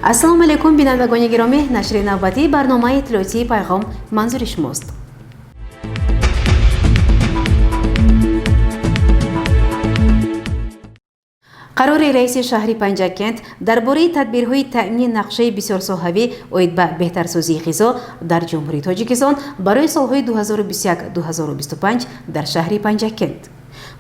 Ассалому алайкум, бинандагони гиромӣ. Нашри навбатии барномаи иттилоотии «Пайғом» манзури шумост. Қарори раиси шаҳри Панҷакент дар бораи тадбирҳои таъмини нақшаи бисёрсоҳавӣ оид ба беҳтарсозии ғизо дар Ҷумҳурии Тоҷикистон барои солҳои 2021-2025 дар шаҳри Панҷакент.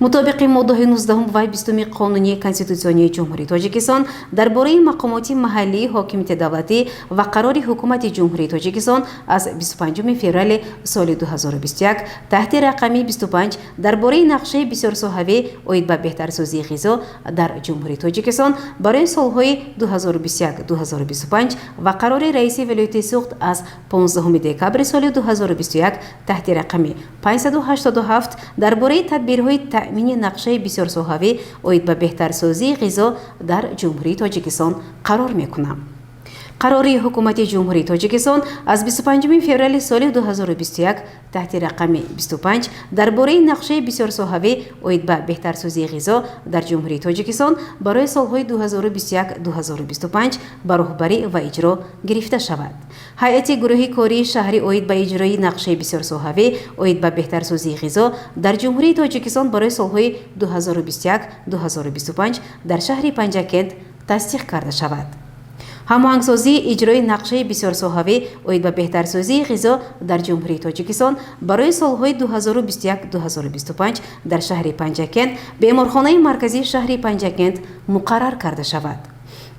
Мутобиқи моддаҳои 19 ва 20 Қонуни Конститутсионии Ҷумҳурии Тоҷикистон дар бораи мақомоти маҳаллии ҳокимияти давлатӣ ва қарори Ҳукумати Ҷумҳурии Тоҷикистон аз 25 феврали соли 2021 таҳти рақами 25 дар бораи нақшаи бисёрсоҳавӣ оид ба беҳтарсозии ғизо дар Ҷумҳурии Тоҷикистон барои солҳои 2021-2025 ва қарори раиси вилояти Суғд аз 15 декабри соли 2021 таҳти рақами 587 дар бораи тадбирҳои таъмини нақшаи бисёрсоҳавӣ оид ба беҳтарсозии ғизо дар Ҷумҳурии Тоҷикистон қарор мекунам. Қарори Ҳукумати Ҷумҳурии Тоҷикистон аз 25 феврали соли 2021 таҳти рақами 25 дар бораи нақшаи бисёрсоҳавӣ оид ба беҳтарсозии ғизо дар Ҷумҳурии Тоҷикистон барои солҳои 2021-2025 ба роҳбарӣ ва иҷро гирифта шавад. Ҳайати гурӯҳи кории шаҳрӣ оид ба иҷрои нақшаи бисёрсоҳавӣ оид ба беҳтарсозии ғизо дар Ҷумҳурии Тоҷикистон барои солҳои 2021-2025 дар шаҳри Панҷакент тасдиқ карда шавад. Ҳамоҳангсозии иҷрои нақшаи бисёрсоҳавӣ оид ба беҳтарсозии ғизо дар Ҷумҳурии Тоҷикистон барои солҳои 2021-2025 дар шаҳри Панҷакент беморхонаи марказии шаҳри Панҷакент муқаррар карда шавад.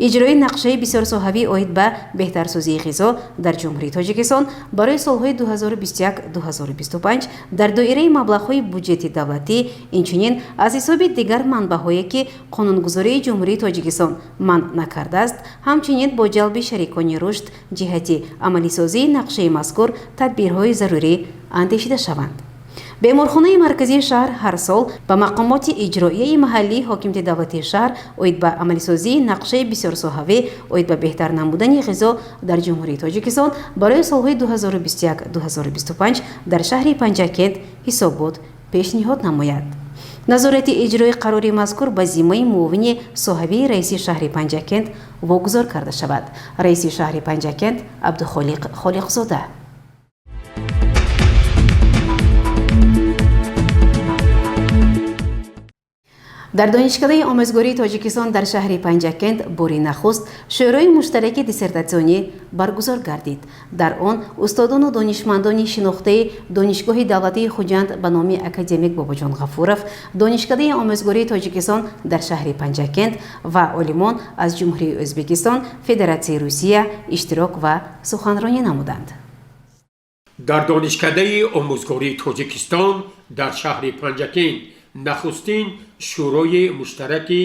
Иҷрои нақшаи бисёрсоҳавӣ оид ба беҳтарсозии ғизо дар Ҷумҳурии Тоҷикистон барои солҳои 2021-2025 дар доираи маблағҳои буҷети давлатӣ, инчунин аз ҳисоби дигар манбаъҳое, ки қонунгузории Ҷумҳурии Тоҷикистон манъ накардааст, ҳамчунин бо ҷалби шарикони рушд ҷиҳати амалисозии нақшаи мазкур тадбирҳои зарурӣ андешида шаванд. Беморхонаи марказии шаҳр ҳар сол ба мақомоти иҷроияи маҳаллии ҳокимияти давлатии шаҳр оид ба амалисозии нақшаи бисёрсоҳавӣ оид ба беҳтар намудани ғизо дар Ҷумҳурии Тоҷикистон барои солҳои 2021-2025 дар шаҳри Панҷакент ҳисобот пешниҳод намояд. Назорати иҷрои қарори мазкур ба зиммаи муовини соҳавии раиси шаҳри Панҷакент вогузор карда шавад. Раиси шаҳри Панҷакент Абдухолиқ Холиқзода. Дар Донишкадаи омӯзгории Тоҷикистон дар шаҳри Панҷакент бори нахуст шӯрои муштараки диссертатсионӣ баргузор гардид. Дар он устодону донишмандони шинохтаи Донишгоҳи давлатии Хуҷанд ба номи академик Бобоҷон Ғафуров, Донишкадаи омӯзгории Тоҷикистон дар шаҳри Панҷакент ва олимон аз Ҷумҳурии Ӯзбекистон, Федератсияи Русия иштирок ва суханронӣ намуданд. Дар Донишкадаи омӯзгории Тоҷикистон дар шаҳри Панҷакент нахустин шӯрои муштараки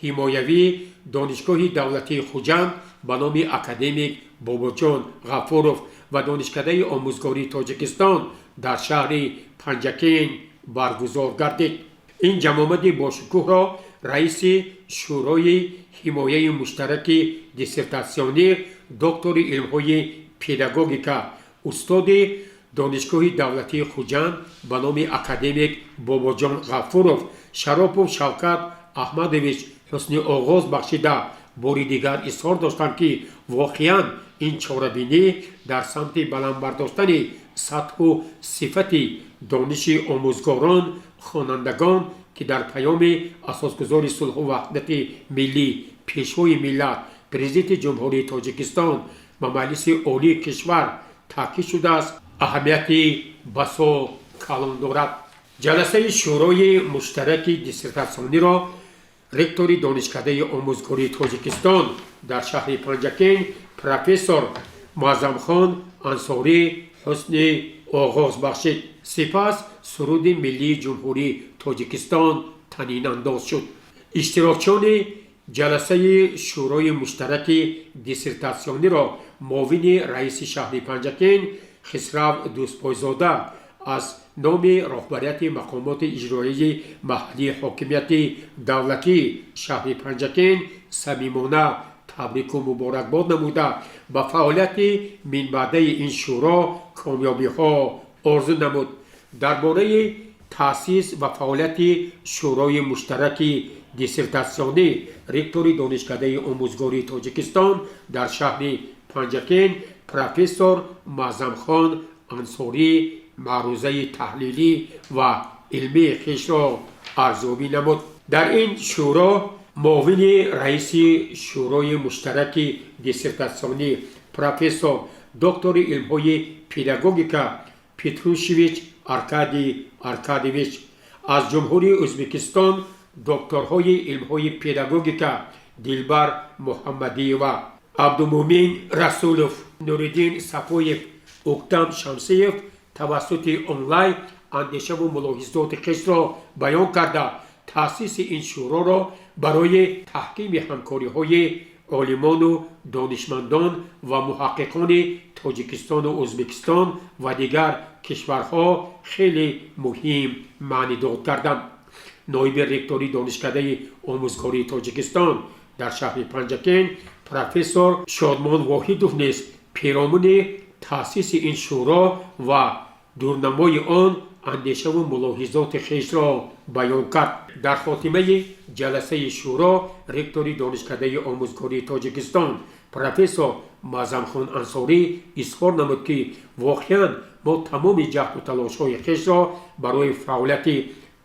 ҳимоявии Донишгоҳи давлатии Хуҷанд ба номи академик Бобоҷон Ғафуров ва Донишкадаи омӯзгории Тоҷикистон дар шаҳри Панҷакент баргузор гардид. Ин ҷамъомади бошукӯҳро раиси шӯрои ҳимояи муштараки диссертатсионӣ, доктори илмҳои педагогика, устоди Донишгоҳи давлатии Хуҷанд ба номи академик Бобоҷон Ғафуров Шаропов Шавкат Аҳмадович ҳусни оғоз бахшида, бори дигар изҳор доштанд, ки воқеан ин чорабинӣ дар самти баланд бардоштани сатҳу сифати дониши омӯзгорон, хонандагон, ки дар паёми асосгузори сулҳу ваҳдати миллӣ, Пешвои миллат, Президенти Ҷумҳурии Тоҷикистон ба Маҷлиси Олии кишвар таъкид шудааст, аҳамияти басо калон дорад. Ҷаласаи шӯрои муштараки диссертатсиониро ректори Донишкадаи омӯзгории Тоҷикистон дар шаҳри Панҷакент профессор Муаззамхон Ансорӣ ҳусни оғоз бахшид. Сипас суруди миллии Ҷумҳурии Тоҷикистон танинандоз шуд. Иштирокчиёни ҷаласаи шӯрои муштараки диссертатсиониро муовини раиси шаҳри Панҷакент Хисрав Дӯстпойзода аз номи роҳбарияти мақомоти иҷроияи маҳаллии ҳокимияти давлатии шаҳри Панҷакент самимона табрику муборакбод намуда, ба фаъолияти минбаъдаи ин шӯро комёбиҳо орзу намуд. Дар бораи Таъсис ва фаъолияти Шӯрои муштараки диссертатсионӣ ректори Донишкадаи омӯзгории Тоҷикистон дар шаҳри Панҷакент профессор Маъзамхон Ансорӣ маърузаи таҳлилӣ ва илмии хешро арзёбӣ намуд. Дар ин шӯро муовини раиси Шӯрои муштараки диссертатсионӣ, профессор, доктори илмҳои педагогика Петрушевич Аркадий Аркадьевич, аз Ҷумҳурии Ӯзбекистон докторҳои илмҳои педагогика Дилбар Муҳаммадиева, Абдумӯмин Расулов, Нуриддин Сафоев, Уктам Шамсиев тавассути онлайн андешаву мулоҳизоти хешро баён карда, таъсиси ин шӯроро барои таҳкими ҳамкориҳои олимону донишмандон ва муҳаққиқони Тоҷикистону Ӯзбекистон ва дигар кишварҳо хеле муҳим маънидод карданд. Ноиби ректори Донишкадаи омӯзгории Тоҷикистон дар шаҳри Панҷакент профессор Шодмон Воҳидов низ перомуни таъсиси ин шӯро ва дурнамои он андешаву мулоҳизоти хешро баён кард. Дар хотимаи ҷаласаи шӯро ректори Донишкадаи омӯзгории Тоҷикистон профессор Маъзамхон Ансорӣ изҳор намуд, ки воқеан мо тамоми ҷаҳду талошҳои хешро барои фаъолияти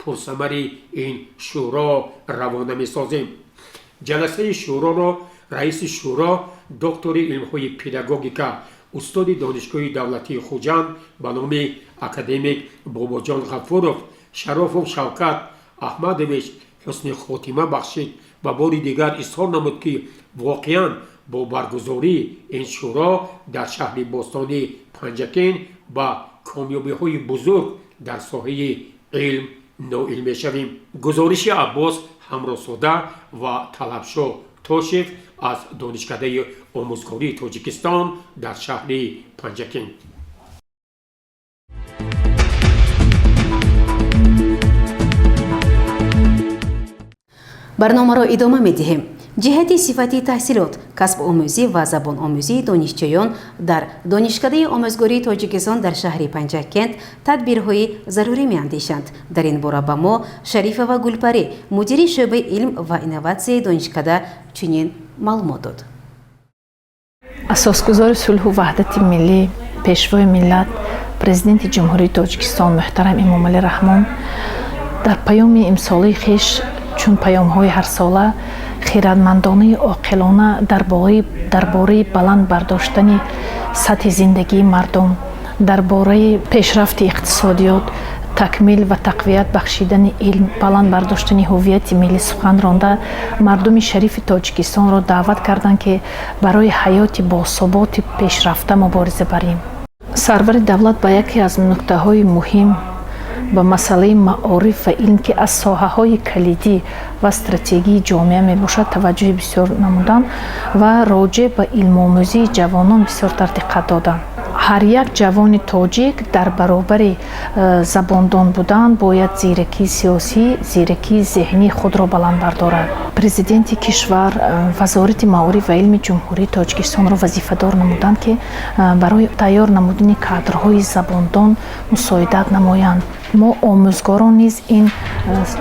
пурсамари ин шӯро равона месозем. Ҷаласаи шӯроро раиси шӯро, доктори илмҳои педагогика, устоди Донишгоҳи давлатии Хуҷанд ба номи академик Бобоҷон Ғафуров Шарофов Шавкат Аҳмадович ҳусни хотима бахшид ва бори дигар изҳор намуд, ки воқеан бо баргузории ин шӯро дар шаҳри бостонии Панҷакент ба комёбиҳои бузург дар соҳаи илм ноил мешавем. Гузориши Аббос Ҳамроҳзода ва Талабшо Тошев аз Донишкадаи омӯзгории Тоҷикистон дар шаҳри Панҷакент. Барномаро идома медиҳем. Ҷиҳати сифати таҳсилот, касбомӯзӣ ва забономӯзии донишҷӯён дар Донишкадаи омӯзгории Тоҷикистон дар шаҳри Панҷакент тадбирҳои зарурӣ меандешанд. Дар ин бора ба мо Шарифова Гулпарӣ, мудири шӯъбаи илм ва инноватсияи донишкада, чунин маълумот дод. Асосгузори сулҳу ваҳдати миллӣ, Пешвои миллат, Президенти Ҷумҳурии Тоҷикистон муҳтарам Эмомалӣ Раҳмон дар паёми имсолаи хеш, чун паёмҳои ҳарсола, хирадмандонаи оқилона дар бораи баланд бардоштани сатҳи зиндагии мардум, дар бораи пешрафти иқтисодиёт, такмил ва тақвият бахшидани илм, баланд бардоштани ҳуввияти миллӣ сухан ронда, мардуми шарифи Тоҷикистонро даъват карданд, ки барои ҳаёти босуботи пешрафта мубориза барем. Сарвари давлат ба яке аз нуктаҳои муҳим, ба масъалаи маориф ва илм, ки аз соҳаҳои калидӣ ва стратегии ҷомеа мебошад, таваҷҷӯҳи бисёр намуданд ва роҷеъ ба илмомӯзии ҷавонон бисёртар диққат доданд. Ҳар як ҷавони тоҷик дар баробари забондон будан бояд зиракии сиёсӣ, зиракии зеҳнии худро баланд бардорад. Президенти кишвар Вазорати маориф ва илми Ҷумҳурии Тоҷикистонро вазифадор намуданд, ки барои тайёр намудани кадрҳои забондон мусоидат намоянд. Мо омӯзгорон низ ин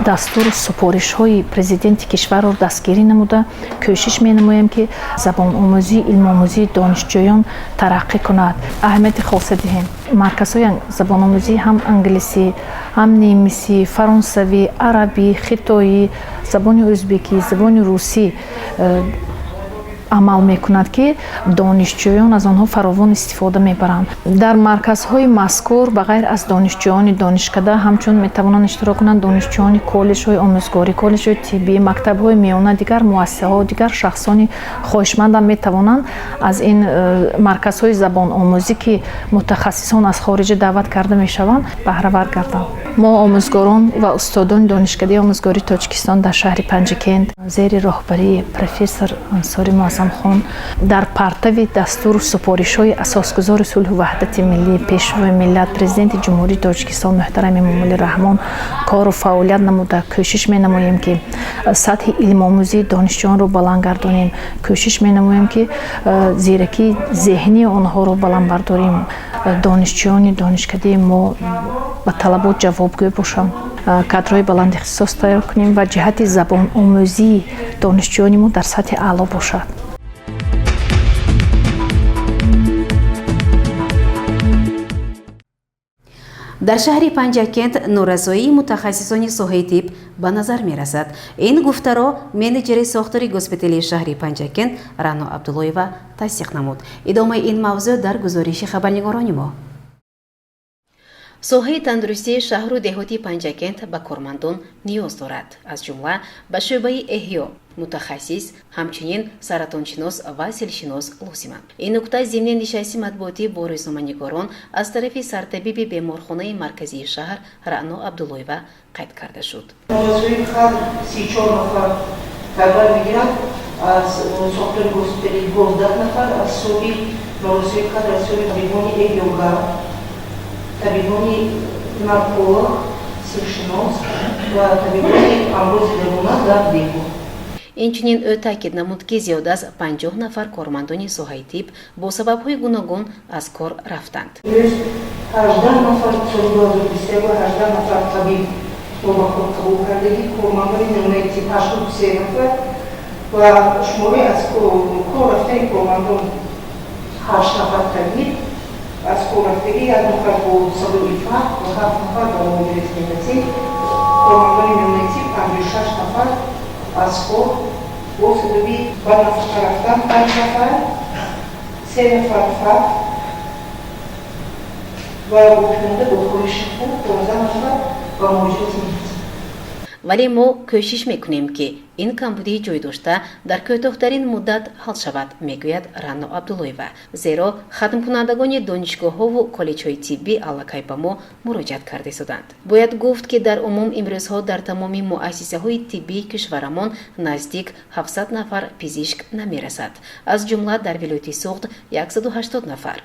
дастуру супоришҳои президенти кишварро дастгирӣ намуда, кӯшиш менамоем, ки забономӯзӣ, илмомӯзии донишҷӯён тараққӣ кунад. Аҳамияти хоса диҳем. Марказҳои забономӯзӣ ҳам англисӣ, ҳам немисӣ, фаронсавӣ, арабӣ, хитоӣ, забони ӯзбекӣ, забони русӣ амал мекунад, ки донишҷӯён аз онҳо фаровон истифода мебаранд. Дар марказҳои мазкур ба ғайр аз донишҷӯёни донишкада ҳамчун метавонанд иштирок кунанд донишҷӯёни коллеҷҳои омӯзгорӣ, коллеҷҳои тиббӣ, мактабҳои миёна, дигар муассисаҳо, дигар шахсони хоҳишмандам метавонанд аз ин марказҳои забономӯзӣ, ки мутахассисон аз хориҷа даъват карда мешаванд, баҳравар гарданд. Мо, омӯзгорон ва устодони Донишкадаи омӯзгории Тоҷикистон дар шаҳри Панҷакент зери роҳбарии профессор Ансори Муаззамхон, дар партави дастуру супоришҳои асосгузори сулҳу ваҳдати миллӣ, Пешвои миллат, Президенти Ҷумҳурии Тоҷикистон муҳтарам Эмомалӣ Раҳмон кору фаъолият намуда, кӯшиш менамоем, ки сатҳи илмомӯзии донишҷӯёнро баланд гардонем, кӯшиш менамоем, ки зиракии зеҳнии онҳоро баланд бардорем. Донишҷӯёни донишкадаи мо Ба талабот ҷавобгӯ бошанд, кадрҳои баланд ихтисос тайёр кунем ва ҷиҳати забономӯзии донишҷӯёни мо дар сатҳи аъло бошад. Дар шаҳри Панҷакент норасоии мутахассисони соҳаи тиб ба назар мерасад. Ин гуфтаро менеҷери сохтори госпитали шаҳри Панҷакент Рано Абдуллоева тасдиқ намуд. Идомаи ин мавзӯъ дар гузориши хабарнигорони мо. Соҳаи тандурустии шаҳру деҳоти Панҷакент ба кормандон ниёз дорад, аз ҷумла ба шӯъбаи эҳё мутахассис, ҳамчунин саратоншинос ва селшинос лозиманд. Ин нукта зимни нишасти матбуотӣ бо рӯзноманигорон аз тарафи сартабиби беморхонаи марказии шаҳр Раъно Абдуллоева қайд карда шуд. Норасоии кадр 34 нафар дар бар мегирад, аз сохтори госпитали 12 нафар, аз ҳисоби норасоии кадр аз ҳисоби табибони эҳёгар, табибони нарколог, селшинос ва табибони амрози даруна дар деҳот. Инчунин ӯ таъкид намуд, ки зиёда аз 50 нафар кормандони соҳаи тиб бо сабабҳои гуногун аз кор рафтанд. Имрӯз 18 нафар, соли 2021 18 нафар табиб мо ба кор қабул кардагӣ, кормандони миёнаи тиб 83 нафар ва шумораи аз кор рафтани кормандон 8 нафар табиб аз кор рафтагӣ, 1 нафар бо сабаби фавт ва 7 нафар ба муҳоҷирати меҳнатӣ. Кормандони миёнаи тиб 56 нафар аз кор бо сабаби ба нафақа рафтан 5 нафар, 3 нафар фавт ва боқимонда бо хоҳиши худ 15 нафар ба муҳоҷирати меҳнатӣ. Вале мо кӯшиш мекунем, ки ин камбудии ҷой дошта дар кӯтоҳтарин муддат ҳал шавад, мегӯяд Рано Абдуллоева, зеро хатмкунандагони донишгоҳҳову коллеҷҳои тиббӣ аллакай ба мо муроҷиат карда истоданд. Бояд гуфт, ки дар умум имрӯзҳо дар тамоми муассисаҳои тиббии кишварамон наздик 700 нафар пизишк намерасад, аз ҷумла дар вилояти Суғд 180 нафар.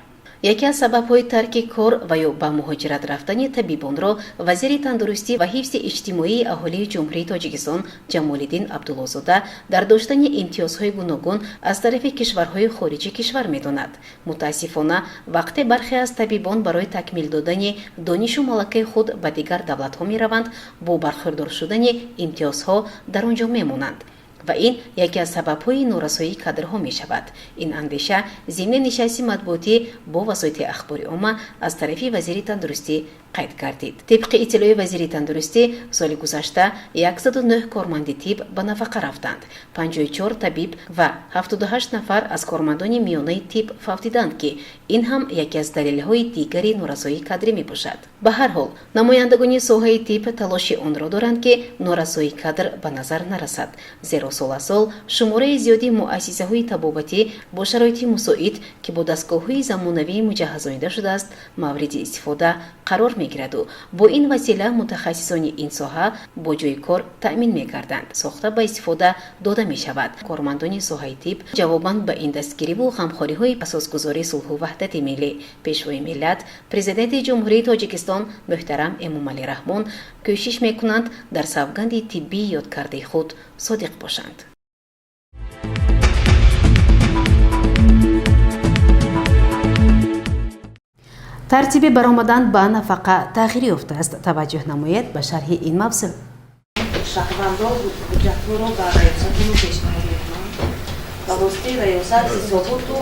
Яке аз сабабҳои тарки кор ва ё ба муҳоҷират рафтани табибонро вазири тандурустӣ ва ҳифзи иҷтимоии аҳолии Ҷумҳурии Тоҷикистон Ҷамолиддин Абдуллозода дар доштани имтиёзҳои гуногун аз тарафи кишварҳои хориҷи кишвар медонад. Мутаассифона, вақте бархе аз табибон барои такмил додани донишу малакаи худ ба дигар давлатҳо мераванд, бо бархӯрдор шудани имтиёзҳо дар он ҷо мемонанд ва ин яке аз сабабҳои норасоии кадрҳо мешавад. Ин андеша зимни нишасти матбуотӣ бо васоити ахбори омма аз тарафи вазири тандурустӣ қайд гардид. Тибқи иттилои вазири тандурустӣ, соли гузашта 109 корманди тиб ба нафақа рафтанд, 54 табиб ва 78 нафар аз кормандони миёнаи тиб фавтиданд, ки ин ҳам яке аз далелҳои дигари норасоии кадрӣ мебошад. Ба ҳар ҳол, намояндагони соҳаи тиб талоши онро доранд, ки норасоии кадр ба назар нарасад, зеро сол аз сол шумораи зиёди муассисаҳои табобатӣ бо шароити мусоид, ки бо дастгоҳҳои замонавӣ муҷаҳҳазонида шудааст, мавриди истифода қарор мегираду бо ин васила мутахассисони ин соҳа бо ҷойи кор таъмин мегарданд, сохта ба истифода дода мешавад. Кормандони соҳаи тиб ҷавобан ба ин дастгириву ғамхориҳои асосгузори сулҳу ваҳдати миллӣ, Пешвои миллат, Президенти Ҷумҳурии Тоҷикистон муҳтарам Эмомалӣ Раҳмон кӯшиш мекунанд дар савганди тиббии ёдкардаи худ содиқ бошанд. Тартиби баромадан ба нафақа тағйир ёфтааст. Таваҷҷӯҳ намоед ба шарҳи ин мавзӯъ. Шаҳрвандон ҳуҷҷатҳоро ба раёсати мо пешниҳод мекунанд. Ба воситаи раёсат ҳисоботу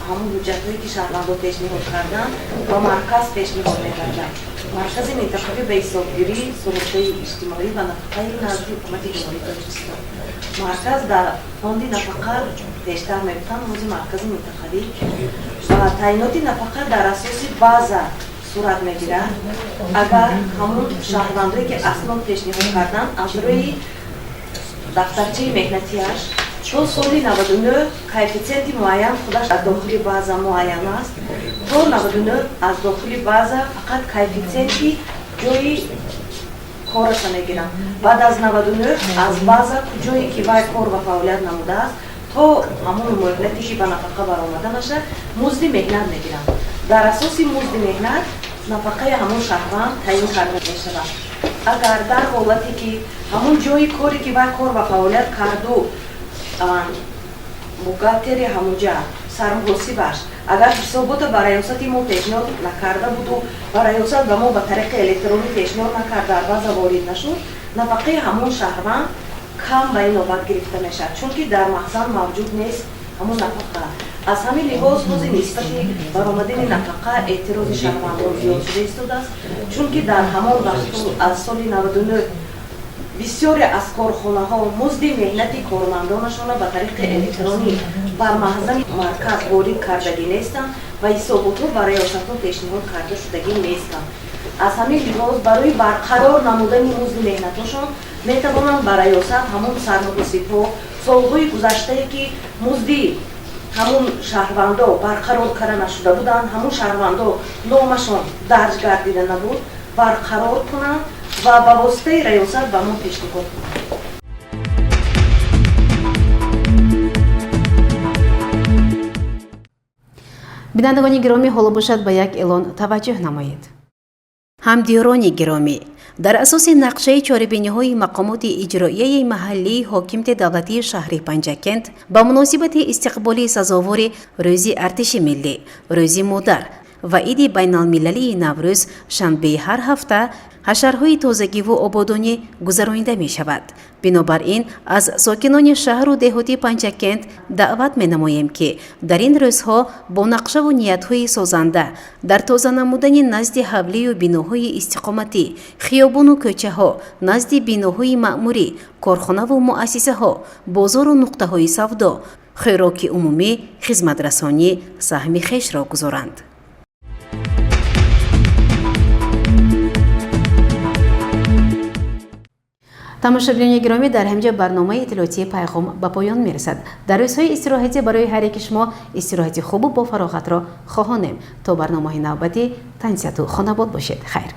ҳамон ҳуҷҷатҳое, ки шаҳрвандон пешниҳод карданд, ба марказ пешниҳод мегарданд. Маркази минтақавӣ ба ҳисобгирии суғуртаи иҷтимоӣ ва нафақаи назди Ҳукумати Ҷумҳурии Тоҷикистон. Марказ дар фонди нафақа пештар мегуфтанд, ҳозир маркази минтақавӣ. Ва таъиноти нафақа дар асоси база сурат мегирад. Агар ҳамон шаҳрвандое, ки аснод пешниҳод карданд, аз рӯи дафтарчаи меҳнатиаш то соли 99 коэффитсиенти муайян худаш аз дохили база муайян аст. То 99 аз дохили база фақат коэффитсиенти ҷои кораша мегиранд. Баъд аз 99 аз база куҷое ки вай кор ва фаъолият намудааст, то ҳамон муҳлате, ки ба нафақа баромаданаша, музди меҳнат мегиранд. Дар асоси музди меҳнат нафақаи ҳамон шаҳрванд таъин карда мешавад. Агар дар ҳолате, ки ҳамон ҷои коре, ки вай кор ва фаъолият карду, бухгалтери ҳамонҷа Сармуҳосибаш агар ҳисобота ба раёсати мо пешниҳод накарда буду ба раёсат ба мо ба тариқи электронӣ пешниҳод накард, дар база ворид нашуд, нафақаи ҳамон шаҳрванд кам ба инобат гирифта мешавад, чунки дар махзан мавҷуд нест ҳамон нафақа. Аз ҳамин лиҳоз ҳози нисбати баромадани нафақа эътирози шаҳрвандон зиёд шуда истодааст, чунки дар ҳамон вақту аз соли 99 бисёре аз корхонаҳо музди меҳнати кормандонашонро ба тариқи электронӣ бар маҳзани марказ ворид кардагӣ нестанд ва ҳисоботҳо ба раёсатҳо пешниҳод карда шудагӣ нестанд. Аз ҳамин лиҳоз барои барқарор намудани музди меҳнатошон метавонанд ба раёсат ҳамон сармуҳосибҳо солҳои гузаштае, ки музди ҳамун шаҳрвандо барқарор карда нашуда буданд, ҳамун шаҳрвандо номашон дарҷ гардида набуд, барқарор кунанд ва ба воситаи раёсат ба мо пешниҳод кунанд. Бинандагони гиромӣ, ҳоло бошад, ба як эълон таваҷҷӯҳ намоед. Ҳамдиёрони гиромӣ, дар асоси нақшаи чорабиниҳои мақомоти иҷроияи маҳаллии ҳокимияти давлатии шаҳри Панҷакент ба муносибати истиқболи сазовори Рӯзи артиши миллӣ, Рӯзи модар ва Иди байналмилалии Наврӯз, шанбеи ҳар ҳафта ҳашарҳои тозагиву ободонӣ гузаронида мешавад. Бинобар ин аз сокинони шаҳру деҳоти Панҷакент даъват менамоем, ки дар ин рӯзҳо бо нақшаву ниятҳои созанда дар тоза намудани назди ҳавлию биноҳои истиқоматӣ, хиёбону кӯчаҳо, назди биноҳои маъмурӣ, корхонаву муассисаҳо, бозору нуқтаҳои савдо, хӯроки умумӣ, хизматрасонӣ саҳми хешро гузоранд. Тамошобинони гиромӣ, дар ҳамин ҷо барномаи иттилоотии «Пайғом» ба поён мерасад. Дар рӯзҳои истироҳатӣ барои ҳар яки шумо истироҳати хубу бофароғатро хоҳонем. То барномаҳои навбатӣ тансиҳату хонабод бошед. Хайр.